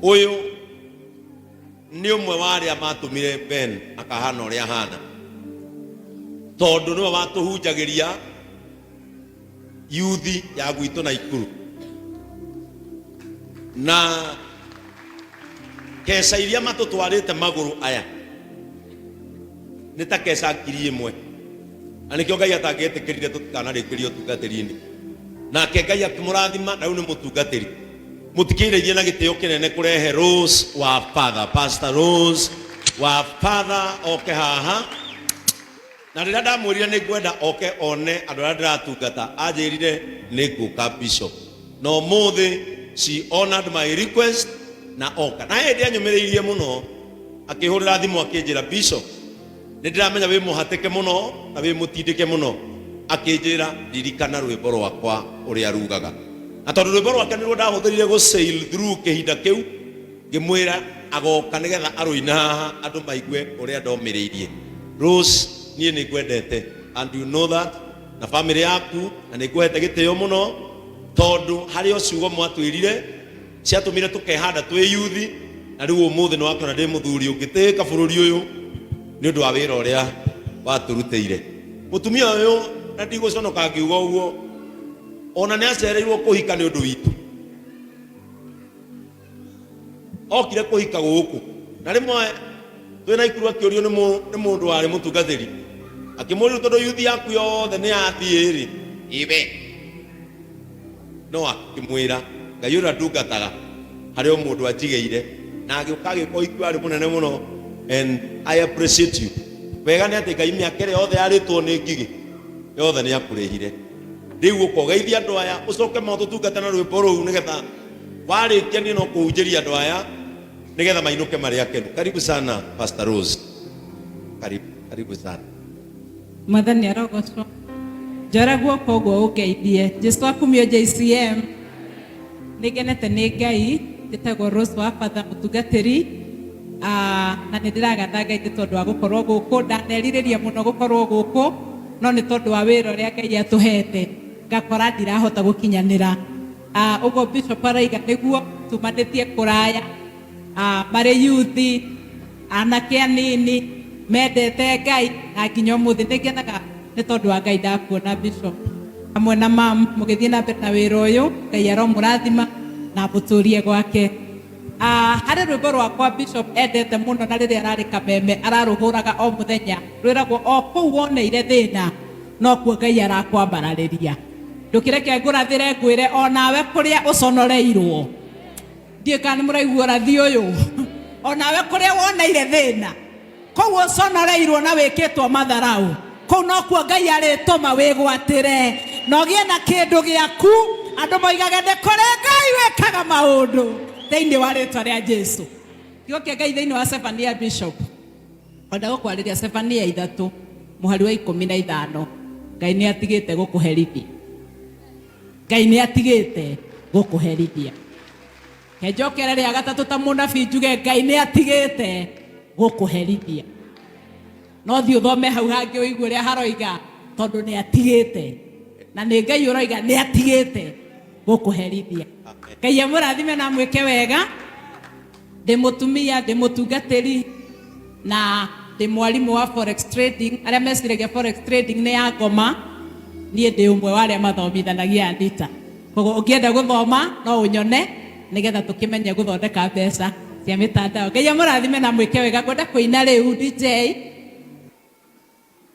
Ũyũ nĩ ũmwe wa arĩa matũmire Ben akahana ũrĩa ahana, tondũ nĩwe watũhunjagĩria yuthi ya gwitũ Naikuru, na keca iria matũtwarĩte magũrũ aya nĩ ta keca 1000, na nĩkĩo Ngai atangĩetĩkĩrire tũtikanarĩkĩrie ũtungatĩri-inĩ. Nake Ngai akĩmũrathima na rĩu nĩ mũtungatĩri. Mũtikĩrĩirie na gĩtĩo kĩnene kũrehe Rose wa Father, Pastor Rose wa Father oke haha. Na rĩrĩa ndamwĩrire nĩ ngwenda oke one andũ arĩa ndĩratungata, anjĩrire nĩ ngũka Bishop. Na ũmũthĩ she honored my request na oka. Na hĩndĩ anyũmĩrĩirie mũno, akĩhũrĩra thimũ akĩnjĩra, Bishop, nĩ ndĩramenya wĩ mũhatĩke mũno na wĩ mũtindĩke mũno. Akĩnjĩra, ririkana rwĩmbo rwakwa ũrĩa rugaga. Na tondũ rwĩmbo rwake nĩruo ndahũthĩrire gũ sail through kĩhinda kĩu, ngĩmwĩra agoka nĩgetha arũine haha andũ maigue ũrĩa ndomĩrĩirie. Rose, niĩ nĩ ngwendete and you know that, na family yaku, na nĩ ngũhete gĩtĩo mũno, tondũ harĩ o ciugo mwatwĩrire ciatũmire tũkehanda twĩ yuthi, na rĩu ũmũthĩ nĩ wakĩona ndĩ mũthuri ũngĩtĩĩka bũrũri ũyũ nĩ ũndũ wa wĩra ũrĩa watũrutĩire. Mũtumia ũyũ, na ndigũconoka ngiuga ũguo, ona nĩ acereirwo kũhika nĩ ũndũ witũ. Okire kũhika gũkũ, na rĩmwe twĩ Naikuru akĩũrio nĩ mũndũ warĩ mũtungatĩri, akĩmũria, tondũ yuthi yaku yothe nĩ yathiĩ rĩ, iwe no akĩmwĩra, Ngai ũrĩa ndungataga harĩ o mũndũ anjigĩire, na agĩũka agĩka ũhiki warĩ mũnene mũno, and I appreciate you. Wega nĩ atĩ Ngai mĩaka ĩrĩa yothe yarĩtwo nĩ ngigĩ yothe nĩ akũrĩhire. Rĩu ũka ũgeithie andũ aya, ũcoke motũtungata na rwĩmbo rũu, nĩgetha warĩkia niĩ no kũhunjĩria andũ aya nĩgetha mainũke marĩ akenu. Karibu sana Pastor Rose, karibu, karibu sana. Mwathani arogocwo. Njora guoko ũguo ũngeithie. Jesu akumio JCM. Nĩ ngenete nĩ Ngai, njĩtagwo Rose wa Father mũtungatĩri. Na nĩ ndĩragatha Ngai nĩ tondũ wa gũkorwo gũkũ. Ndanerirĩria mũno gũkorwo gũkũ, no nĩ tondũ wa wĩra ũrĩa Ngai atũhete, ngakora ndirahota gũkinyanĩra. Ũguo Bishop araiga nĩguo, tumanĩtie kũraya, marĩ yuthi, anake anini mendete Ngai, na nginya ũmũthĩ nĩ ngenaga nĩ tondũ wa Ngai ndakuona Bishop hamwe na mam mũgĩthiĩ na mbere na wĩra ũyũ. Ngai aromũrathima na amũtũrie gwake. Harĩ rwĩmbo rwakwa Bishop endete mũno, na rĩrĩa ararĩ kameme ararũhũraga o mũthenya, rwĩragwo o kũu woneire thĩna nokuo Ngai arakwambararĩria. Ndũkĩreke ngũrathĩre ngwĩre o nawe kũrĩa ũconoreirwo. Ndiũĩ kana nĩ mũraigua ũrathi ũyũ. O nawe kũrĩa woneire thĩna, kũu ũconoreirwo na wĩkĩtwo matharau, kũu nokuo Ngai arĩtũma wĩgwatĩre na ũgĩe na kĩndũ gĩaku, andũ moigage nĩ kũrĩ Ngai wĩkaga maũndũ thĩinĩ wa rĩtwa rĩa Jesu. Kiugo kĩa Ngai thĩinĩ wa Zephania Bishop. Kwenda gũkwarĩria Zephania 3 mũhari wa 15. Ngai nĩ atigĩte gũkũherithia. Ngai nĩ atigĩte gũkũherithia. Kenjokere rĩa gatatũ ta mũnabii njuge Ngai nĩ atigĩte gũkũherithia. No thiĩ ũthome hau hangĩ ũigue ũrĩa haroiga, tondũ nĩ atigĩte. Na nĩ Ngai ũroiga nĩ atigĩte gũkũherithia. Ngai amũrathime na amwĩke wega. Ndĩ mũtumia, ndĩ mũtungatĩri, na ndĩ mwarimũ wa forex trading. Arĩa meciragia forex trading nĩ ya ngoma, niĩ ndĩ ũmwe wa arĩa mathomithanagia Anita. Koguo ũngĩenda gũthoma no ũnyone nĩgetha tũkĩmenye gũthondeka mbeca cia mĩtandao. Ngai amũrathime na amwĩke wega. Ngwenda kũina rĩu DJ.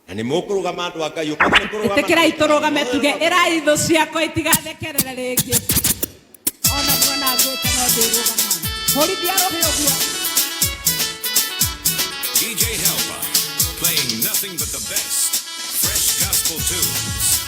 Na nĩ mũkũrũgama andũ a Ngai, ũmũthĩ nĩ kũrũgama. Ĩtĩkĩrai tũrũgame tuge, ĩrai thũ ciakwa itigathekerere rĩngĩ. Ona muona ngwĩte no ndĩrũgama. Hũrithia rũhĩ ũguo. DJ Helper, playing nothing but the best fresh gospel tunes.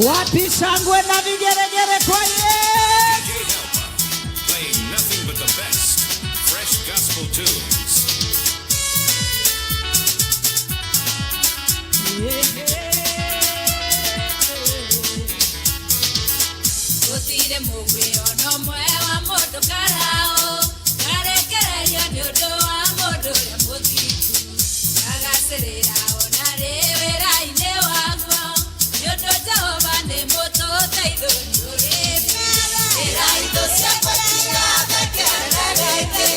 Wapi shangwe na vigeregere kwa Yesu? DJ Helper, playing nothing but the best fresh gospel tunes. Gũtirĩ mũgwĩ ona ũmwe wa mũndũ karaũ karekererio nĩ ũndũ wa mũndũ ũrĩa mũthingu agacĩrĩra ona rĩ wĩra-inĩ waguo nĩ ũndũ Jehova nĩ mũtũteithũri ũrĩ ĩra indo ciakwa tigathekerere rĩngĩ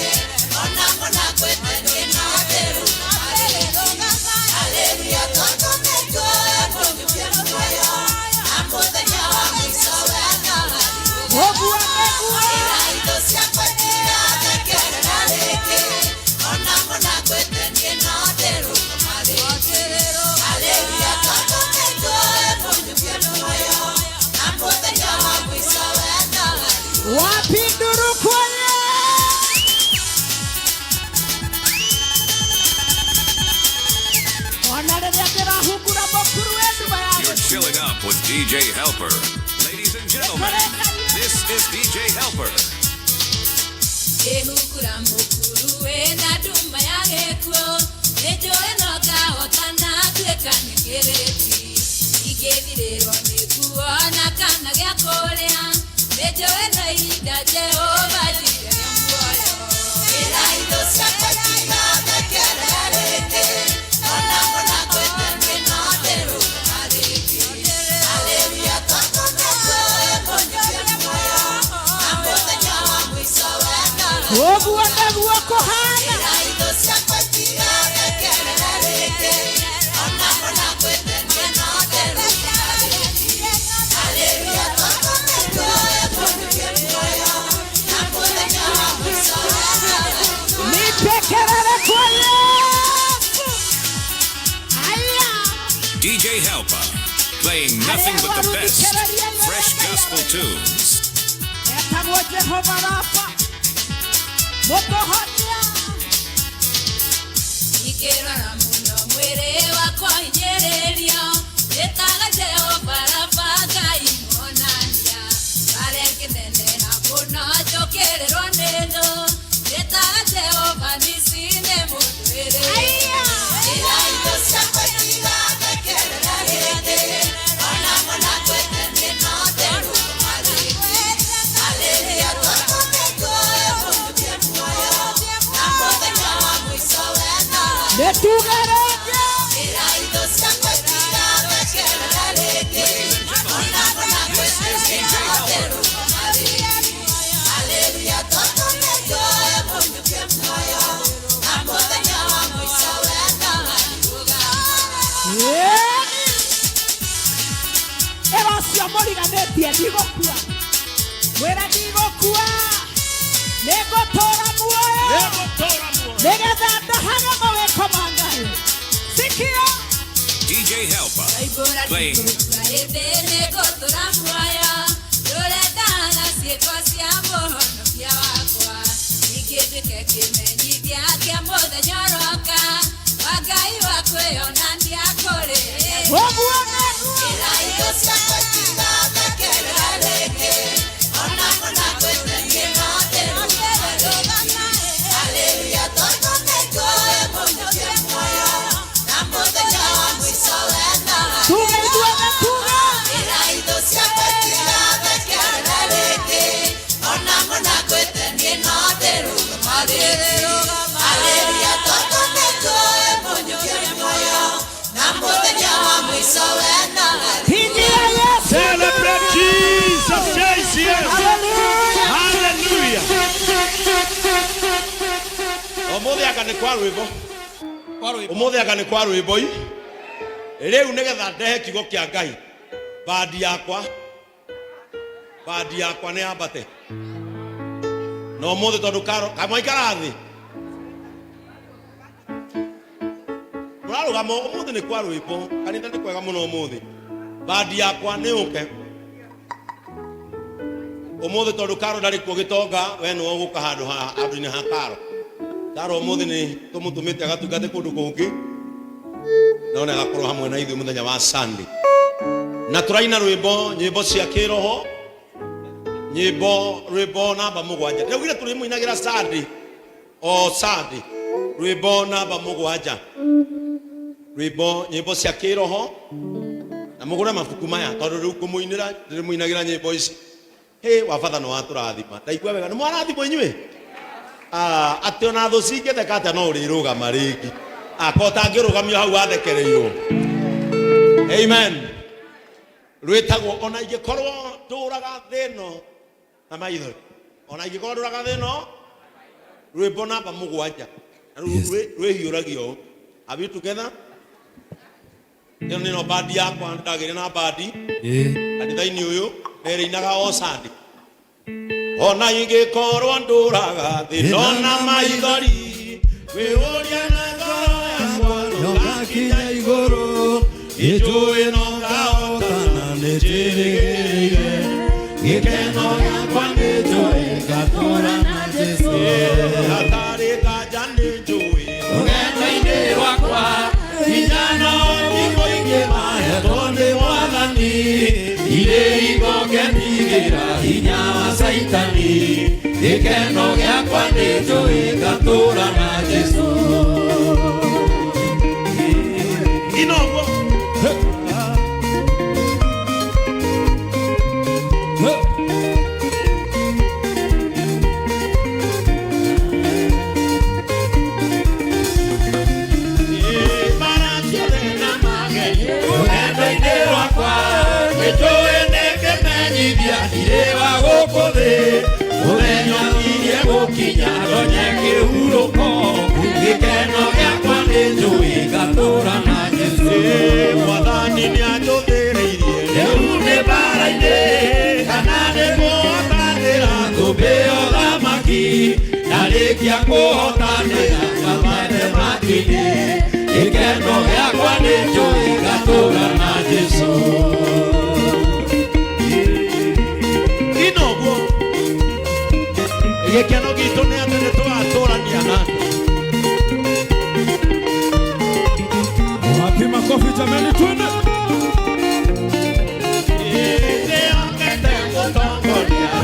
ona mũna gwĩte niĩ no ndĩrũgama Haleluya tondũ nĩnjũĩ mũnyukie muoyo na mũthenya wa mũico we Ũguo nĩguo. Ĩra indo ciakwa tigathekerera rĩngĩ ona mũna gwĩte niĩ no ndĩrũgama rĩngĩ Haleluya tondũ nĩnjũĩ mũnyukie muoyo na mũthenya wa mũico we Wapi nduru kwa Yesu? Ona rĩrĩa ndĩrahungura mũkuru we nduma ya You're chilling up with DJ Helper. Ladies and gentlemen, this is DJ Helper. Ngĩhukura mũkuru wĩna nduma ya gĩkuũ nĩnjũĩ no ngahotana tuĩka nĩ kĩrĩti ingĩthirĩrwo nĩ kuona kana gĩa kũrĩa nĩnjũĩ no ihinda Jehova njigĩre muoyo ĩra indo ciakwa tigathekerere rĩngĩ ona mũna gwĩte niĩ no ndĩrũgama rĩngĩ Haleluya tondũ nĩnjũĩ mũnyukie muoyo na mũthenya wa mũico we Ũguo nĩguo kũhana. Ĩra indo ciakwa tigathekerere rĩngĩ ona mũna gwĩte niĩ no ndĩrũgama rĩngĩ Haleluya tondũ nĩnjũĩ mũnyukie muoyo na mũthenya wa mũico we Nipe kelele kwa Yesu. Aya. DJ Helper, playing nothing but the best fresh gospel tunes. Etagwo Jehova Rafa. Mũtũhonia. Ingĩrwara mũno mwĩrĩ wakwa hinyĩrĩrio njĩtaga Jehova Rafa Ngai mũhonania harĩa ngĩneneha mũno njũkĩrĩrwo nĩ thũ njĩtaga Jehova Nisi nĩ mũndwĩrĩ Aya. Ĩra indo ciakwa tigathekerere rĩngĩ ona mũna gwĩte niĩ no ndĩrũgama rĩngĩ Haleluya tondũ nĩnjũĩ mũnyukie muoyo na mũthenya wa mũico we Nĩ tuge rĩngĩ. Ĩra indo ciakwa tigathekerere rĩngĩ ona mũna gwĩte niĩ no ndĩrũgama rĩngĩ Haleluya tondũ nĩnjũĩ mũnyukie muoyo na mũthenya wa mũico we Ĩni. Ĩra ũcio mũriganĩtie ndigũkua. Mwĩre ndigũkua. Nĩngũtũũra muoyo. Nĩngũtũũra muoyo. Nĩgetha ndahage mawĩko ma Ngai. Sikia. DJ Helper, playing Hĩndĩ nĩngũtũũra muoyo ndũrendaga ciĩko cia mũhonokia wakwa ingĩtuĩke kĩmenyithia kĩa mũthenya ũroka wa Ngai wa kwĩyonania kũrĩ Ũguo nĩguo. Ĩra indo ciakwa tigathekerera rĩngĩ ona mũna gwĩte niĩ no ndĩrũgama rĩngĩ Haleluya tondũ nĩnjũĩ mũnyukie muoyo na mũthenya wa mũico we Tuge ithuothe tuge. Ĩra indo ciakwa tigathekerere rĩngĩ ona mũna gwĩte niĩ no ndĩrũgama rĩngĩ Haleluya tondũ nĩnjũĩ mũnyukie muoyo na mũthenya wa mũico we Pigia Yesu. Celebrate Jesus, JCM. Hallelujah. Hallelujah. Ũmũthĩ anga nĩ kwa rwĩmbo ũmũthĩ anga nĩ kwa rwĩmbo i rĩu nĩgetha ndehe kiugo kĩa Ngai bandi yakwa bandi yakwa nĩ yambate na ũmũthĩ tondũ karo kamwaikara thĩ mũrarũgama ũmũthĩ nĩ kwa rwĩmbo kanitha nĩ kwega mũno ũmũthĩ bandi yakwa nĩ ũke ũmũthĩ tondũ karo ndarĩ kuo gĩtonga we nĩwe ũgũka handũ ha handũ-inĩ ha karo karo ũmũthĩ nĩ tũmũtũmĩte agatungate kũndũ kũngĩ no nĩ agakorwo hamwe na ithuĩ mũthenya wa Sunday. Na tũraina rwĩmbo, nyĩmbo cia kĩroho, nyĩmbo rwĩmbo namba 7. Ndĩraugire tũrĩmũinagĩra Sunday, o Sunday, rwĩmbo namba 7, rwĩmbo nyĩmbo cia kĩroho. Na mũgũre mabuku maya tondũ rĩu ngũmũinĩra, ndĩrĩmũinagĩra nyĩmbo ici. Hĩ, wa batha nĩ watũrathima. Ndaigua wega, nĩ mwarathimwo inyuĩ? Atĩ ona thũ cingĩtheka atĩa no ũrĩrũgama rĩngĩ. Ko ũtangĩrũgamio hau wathekereirwo. Amen. Rwĩtagwo ona ingĩkorwo ndũraga thĩ ĩno na maithori. Ona ingĩkorwo ndũraga thĩ ĩno, rwĩmbo namba 7. Na rĩu rwĩhiũragio ũũ. Are we together? Ĩno nĩno bandi yakwa, ndagĩrĩ na bandi. Kanitha-inĩ ũyũ, na ĩrĩinaga o Sunday. Ona ingĩkorwo ndũraga thĩ ĩno na maithori, wĩũria na ngoro yakwa no ngakinya igũrũ, nĩnjũĩ no ngahotana, nĩnjĩrĩgĩrĩire gĩkeno gĩakwa, nĩnjũĩ ngatũũra na Jesũ. Hatarĩ nganja nĩnjũĩ rũgendo-inĩ rwakwa, hinya no ti mũingĩ mahetwo nĩ Mwathani, irĩ hingo ngetigĩra hinya wa Caitani, gĩkeno gĩakwa nĩnjũĩ ngatũũra na Jesũ. Inoguo. Rũgendo-inĩ rwakwa nĩnjũĩ nĩngĩmenyithia ndirĩ wa gũkũ thĩ, mũthenya ũkirie gũkinya ndonye kĩhurũko, gĩkeno gĩakwa nĩnjũĩ ngatũũra na Jesũ. Mwathani nĩanjũthĩrĩirie rĩu nĩ mbara-inĩ, kana nĩngũhotanĩra thũmbĩ ya ũthamaki, ndarĩkia kũhotanĩra ngamane matu-inĩ, gĩkeno gĩakwa nĩnjũĩ ngatũũra na Jesũ. Inoguo. Gĩkeno gitũ nĩ atĩ nĩtũgatũrania nake. Wapi makofi jameni, twende.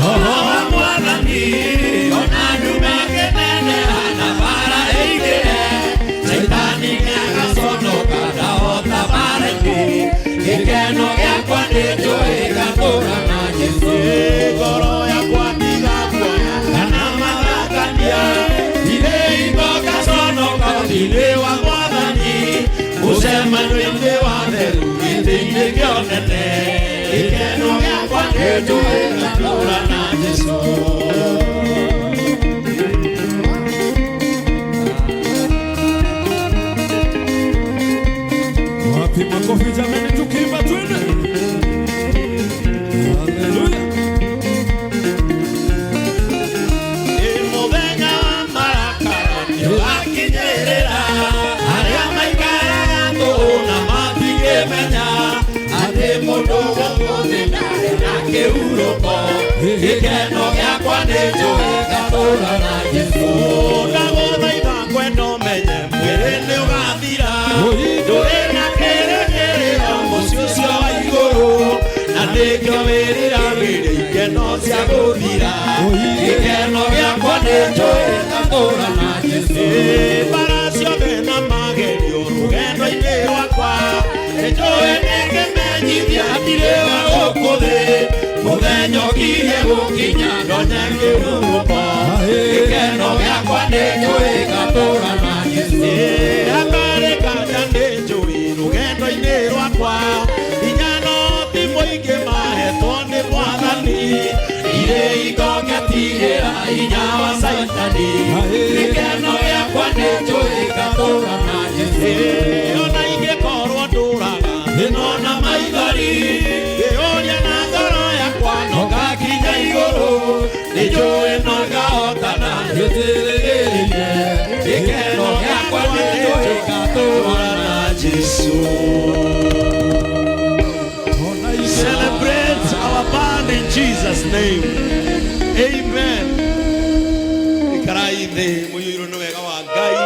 Roho wa Mwathani ona ndume ngĩneneha na bara ĩingĩre, Caitani nĩagaconoka ndahota bara-inĩ, gĩkeno gĩakwa nĩnjũĩ ngatũũra na Jesũ. Ngoro yakwa ndigakuoya kana mathakania, ndirĩ hingo ngaconoka thirĩ wa Mwathani, mũcemanio-inĩ wa theru gĩtĩ-inĩ kĩa ũnene, gĩkeno gĩakwa nĩnjũĩ ngatũũra na Jesũ. Wapi makofi jameni, tukiimba twende. Haleluya. Mũthenya wa marakara nĩũgakinyĩrĩra, arĩa maikaraga tũhũ na matingĩmenya atĩ mũndũ gũkũ thĩ ndarĩ na kĩhurũko, gĩkeno gĩakwa nĩnjũĩ ngatũũra na Jesũ. Ndagũthaitha ngwenda ũmenye mwĩrĩ nĩũgathira, ndũrĩ na kĩrĩgĩrĩro mũciĩ ũcio wa igũrũ, na nĩkĩo wĩriragĩria ikeno cia gũthira, gĩkeno gĩakwa nĩnjũĩ ngatũũra na Jesũ. Bara ciothe na magerio rũgendo-inĩ rwakwa, nĩnjũĩ nĩngĩmenyithia ndirĩ wa gũkũ thĩ, mũthenya ũkirie gũkinya ndonye kĩhurũko, gĩkeno gĩakwa nĩnjũĩ ngatũũra na Jesũ. Hatarĩ nganja nĩnjũĩ rũgendo-inĩ rwakwa, hinya no ti mũingĩ mahetwo nĩ Mwathani, irĩ hingo ngetigĩra hinya wa Caitani, gĩkeno gĩakwa nĩnjũĩ ngatũũra na Jesũ. Ona ingĩkorwo ndũraga thĩno na maithori, ngĩũria na ngoro yakwa no ngakinya igũrũ, nĩnjũĩ no ngahotana njĩtĩrĩgĩrĩire, gĩkeno gĩakwa nĩnjũĩ ngatũũra na Jesũ. Celebrate our band in Jesus' name. Amen. Ikarai thĩ mũiyũirwo nĩ wega wa Ngai.